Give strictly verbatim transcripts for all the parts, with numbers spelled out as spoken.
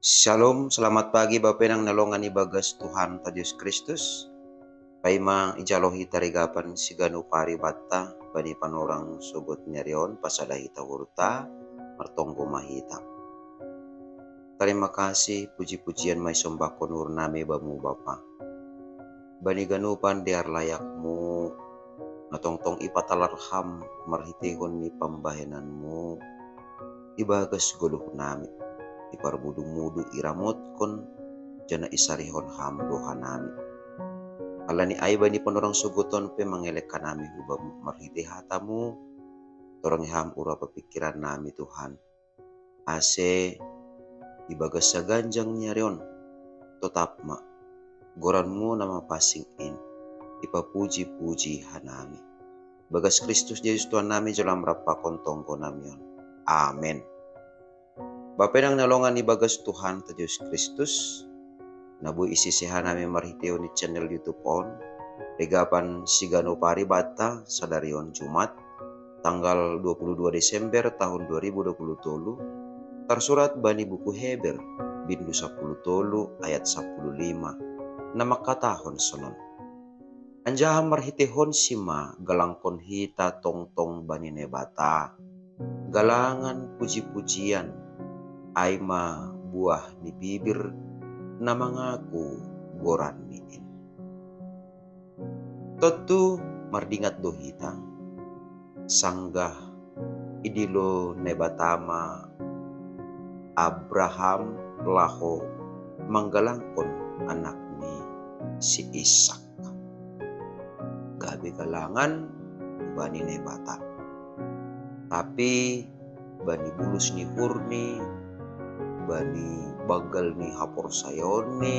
Shalom, selamat pagi Bapenang na longan ibagas Tuhan ta Jesus Kristus. Paima ijalo hita regapan siganup ari banta bani panorang sogot ni ari on, pasada hita uhurta, martonggo ma hita. Tarima kasih, puji-pujian ma isombahkon uhur nami bamu Bapa. Bani ganupan dear layakmu, na tongtong ipatalar Ham marhiteihon ni pambahenanmu, ibagas goluh nami, iparmudu-mudu, iramotkon, janah isarihon Ham do hanami. Halani ai bani panorang sogot on pe mangelek hanami hu Bamu marhitei hatamu, torongi Ham uhur pingkiran nami Tuhan. Ase ibagas saganjang ni ari on, totap ma goranmu na mapansing in ipapuji-puji hanami. Bagas Kristus Jesus Tuhan nami, jalo Ham rap pakon tonggo nami on. Amen. Bapenang na longan ibagas Tuhan ta Jesus Kristus, na boi isise hanami marhiteihon ni channel YouTube on, regapan siganup ari banta sadari on Jumat, tanggal dua puluh dua Desember tahun dua ribu dua puluh tolu, tarsurat bani buku Heber, bindu sapuluh tolu ayat sapuluh lima, na mangkatahon sonon: Anjaha marhiteihonsi ma galangkon hita tongtong bani Naibata, galangan puji-pujian, ai ma buah ni bibir na mangaku goranni in. Tontu mardingat do hita, sanggah idilo Naibata ma Abraham laho manggalangkon anakni si Ishak. Gabe galangan bani Naibata. Tapi bani bulus ni uhurni, bani banggal ni haporsayaonni,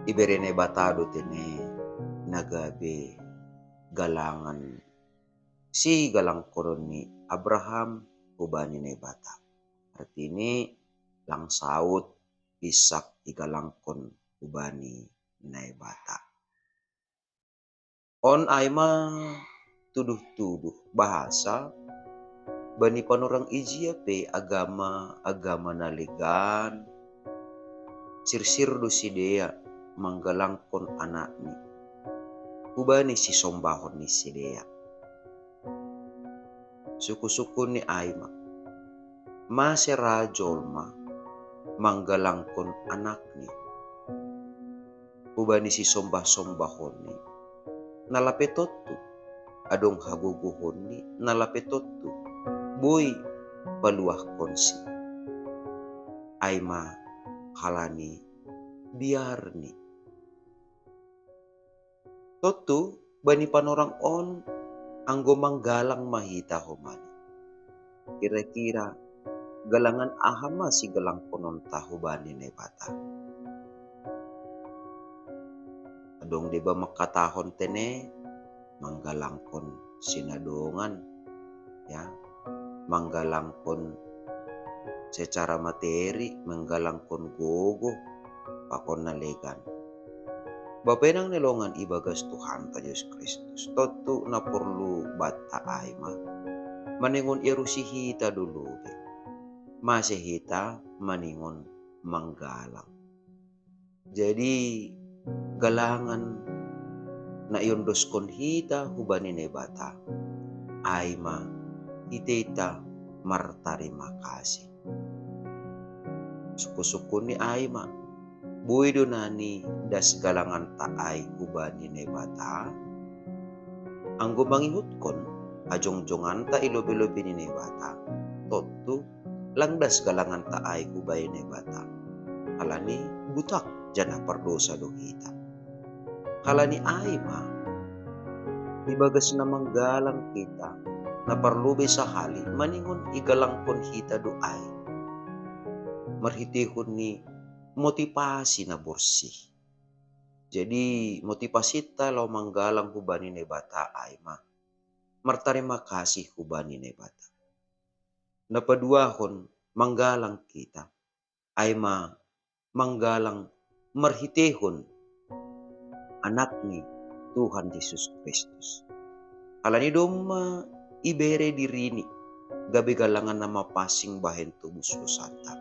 ibere Naibata do tene na gabe galangan sigalangkonon ni Abraham hubani Naibata. Artini, lang saut Ishak igalangkon hubani Naibata. On ai ma tuduh-tuduh bahasa bani panorang ijia pe agama-agama na legan, sirsir do sidea manggalangkon anakni hubani sisombahon ni sidea. Sungkun-sungkunni ai ma, mase ra jolma manggalangkon anakni hubani sisombah-sombahonni, na lape tontu adong hagogohonni, na lape tontu boi paluahkonsi. Ai ma halani biarni. Tontu bani panorang on anggo manggalang ma hita homani. Kira-kira galangan aha ma sigalangkononta hubani Naibata? Adong deba mangkatahon tene manggalangkon sinadongan, ya, manggalangkon secara materi, manggalangkon gogo, pakon na legan. Bapenang ni longan ibagas Tuhanta Jesus Kristus, tontu na porlu banta ai ma maningon iarusi hita do lobei. Mase hita maningon manggalang. Jadi, galangan na iondoskon hita hubani Naibata ai ma hita martarima kasih. Sungkun-sungkunni ai ma, boi do na nidas galanganta ai hubani Naibata? Anggo mangihutkon hajongjonganta i lobei-lobei ni Naibata, tontu lang das galanganta ai hubani Naibata, halani butak janah pardosa do hita. Halani ai ma, ibagas na manggalang hita, na parlobei sahali maningon igalangkon hita do ai, marhiteihon ni motivasi na borsih. Jadi, motivasinta laho manggalang hubani Naibata ai ma martarima kasih hubani Naibata. Na paduahon manggalang hita ai ma manggalang marhiteihon Anakni Tuhan Jesus Kristus. Halani domma ibere dirini gabe galangan na mapansing bahen tobus dosanta.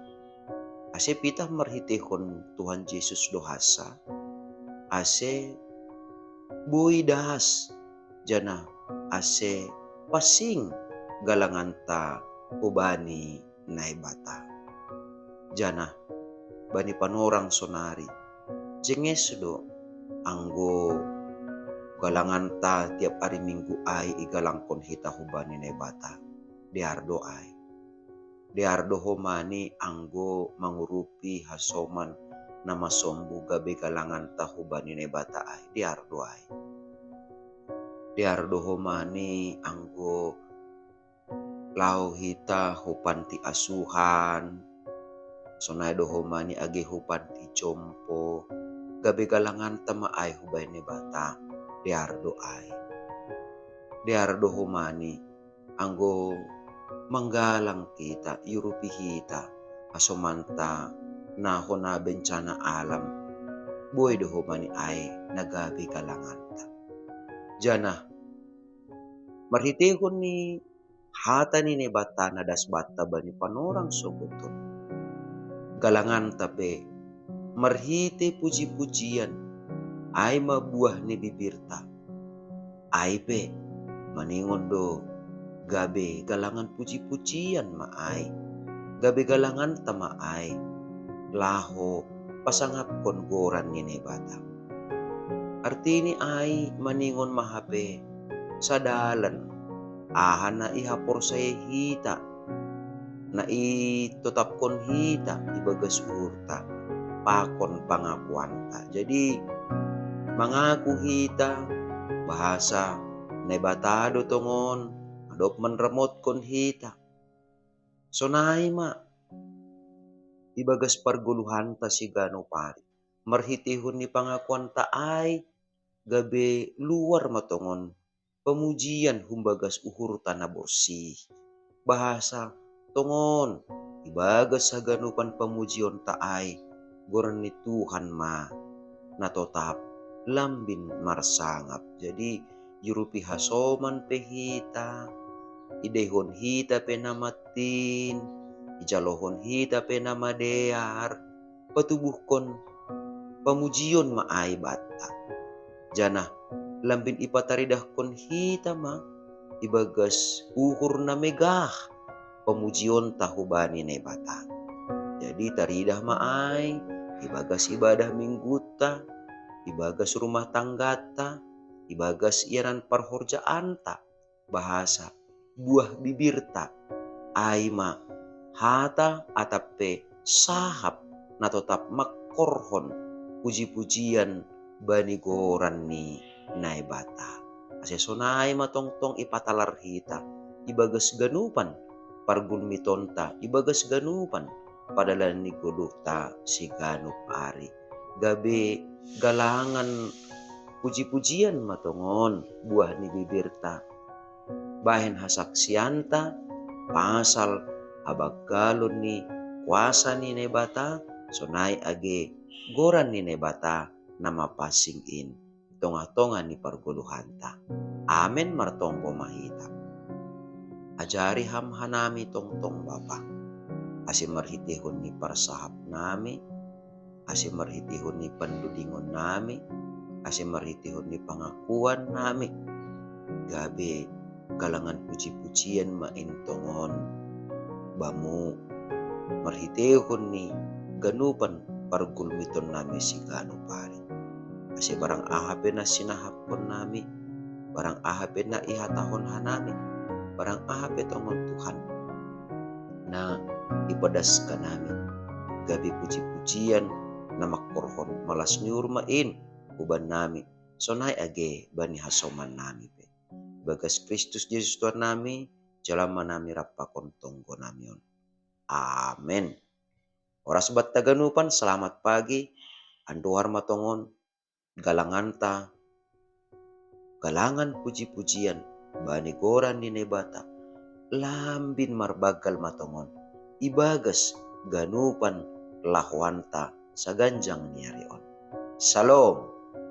Ase pitah marhiteihon Tuhan Jesus do hansa, ase boi das, janah ase pansing galanganta hubani Naibata. Janah bani panorang sonari, jenges do anggo galanganta tiap ari Minggu ai igalangkon hita hubani Naibata? Dear do ai. Dear do homani anggo mangurupi hasoman na masombu gabe galanganta hubani Naibata ai? Dear do ai. Dear do homani anggo laho hita hu panti asuhan, sonai do homani age hu panti jompo, gabe galanganta ma ai hubahen Naibata? Dear do ai. Dear do homani anggo manggalang hita, iurupi hita hasomanta na hona bencana alam, boi do homani ai na gabe galanganta? Janah marhiteihon ni hata ni Naibata na das banta bani panorang sogot on, galanganta pe marhitei puji-pujian, ai ma buah ni bibirta. Ai pe maningon do gabe galangan puji-pujian ma ai, gabe galanganta ma ai laho pasangapkon goran ni Naibata. Artini ai maningon ma hape sadalan aha na ihaporsayai hita, na itotapkon hita ibagas uhurta pakon pangakuanta. Jadi mangaku hita bahasa Naibata do tongon na dob manramotkon hita. Sonai ma ibagas pargoluhanta siganup ari, marhiteihon ni pangakuanta ai gabe luar ma tongon pamujian humbagas uhurta na borsih. Bahasa tongon ibagas haganupan pamujionta ai goran ni Tuhan ma na totap lambin marsangap. Jadi iurupi hasoman pe hita, idaihon hita pe na mattin, ijalohon hita pe na madear, patubuhkon pamujion ma ai banta. Janah lambin ipataridahkon hita ma ibagas uhur na megah pamujionta hubani Naibata. Jadi taridah ma ai ibagas ibadah Minggunta, ibagas rumah tangganta, ibagas ianan parhorjaanta, bahasa buah bibirta ai ma hata atap pe sahap na totap mangkorhon puji-pujian bani goran ni Naibata. Ase sonai ma tongtong ipatalar hita ibagas ganupan pargulmitonta, ibagas ganupan pardalanan ni goluhta siganup ari. Gabe galangan puji-pujian ma tongon buah ni bibirta, bahen hasaksianta pasal habanggalon ni kuasa ni Naibata, sonai age goran ni Naibata na mapansing in tongah-tongah ni pargoluhanta. Amen. Martonggo ma hita. Ajari Ham hanami tongtong Bapa, ase marhiteihon ni parsahap nami, ase marhiteihon ni pandodingon nami, ase marhiteihon ni pangakuan nami, gabe galangan puji-pujian ma in tongon Bamu marhiteihon ni ganupan pargulmiton nami siganup ari. Ase barang aha pe na sinahapkon nami, barang aha pe na ihatahon hanami, barang aha pe tongon Tuhan na ipadaskan nami, gabe puji-pujian na mangkorhon malas ni uhur ma in huban nami, sonai age bani hasoman nami pe. Bagas Kristus Jesus Tuhan nami, jalo ma nami rap pakon tonggo nami on. Amen. Horas banta ganupan, selamat pagi. Andohar ma tongon galanganta, galangan puji-pujian bani goran ni Naibata, lambin marbanggal ma tongon ibagas ganupan lahoanta saganjang ni ari on. Salom.